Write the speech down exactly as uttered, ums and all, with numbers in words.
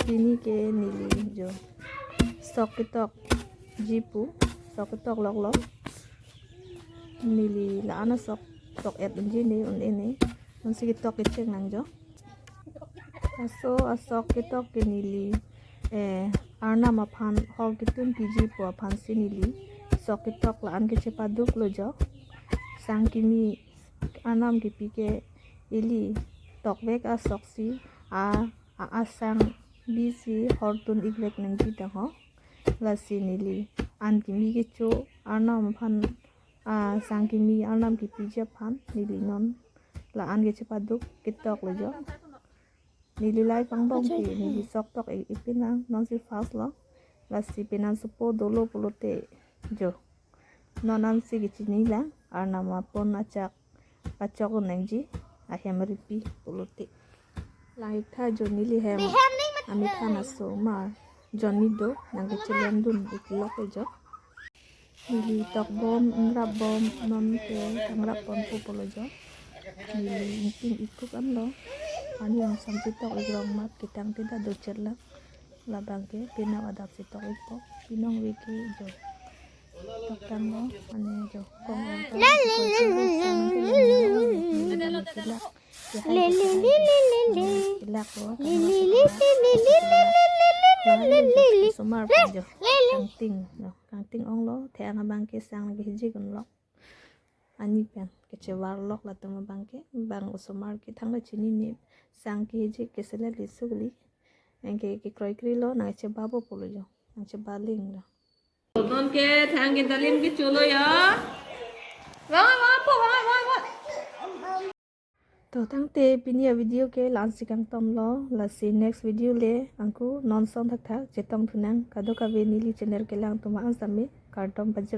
Pini ke neli jo sok ketok ji pu, sok ketok loklo. Neli la-an asok tok-et unji ne un-e ne. Unsi ketok kecheng nang jo. Laso asok ketok ke neli, eh, Arnam aphan hor ketun piji pu aphan si neli sok ketok la-an ke chepaduk lo jo. Sang kimi Arnam kipi ke ili tokvek asok si a, a, asang bi si hor tun ikvek nangji tang ho. Lasi neli an kimi kecho Arnam aphan, a, sang kimi Arnam kipiji aphan neli non la-an ke chepaduk ketok lo jo. Neli lai pangbong ke neli sok tok e, ipinang non si fast lo. Lasi pinang supo dolo pulote jo. Non ansi kechini lang, Arnam apon achak pachok nangji, ahem ripi pulote. Langtha jo neli hem amithan asomar jonni do, nang kechelem dun iklok e jo. Neli tokbom, ngrapbom, non ke kangrap ponpo pulo jo. Neli ingting ikuk anlo. Ani angsam si tok ikrong mat ketang tida dochet lang. Labang ke pinap adap si tok ikpo. Pinong veke jo. Tok tanglo, ani jo. Kong ong tang. Ilak lo. Sumar pen jo. Kangting, no. Kangting onglo, the-ang abang ke sang lake hijik unlo. Ani pen kechevar lok latum abang ke, bang osomar ke thangta chinine, sang ke hijik keselet lisuk li. Anke kekroikre lo, nang chebabo pulo jo. Nang chebaling lo. Ton ke thang ke dalim ke cholo ya. Wang, wang, po, wang, wang, wang. To tangte pini avideo ke la-an si kangtomlo, lasi next video le angku non son thakthak chetong thunang, kadokave neli channel kelang atum an sami kardom pajir.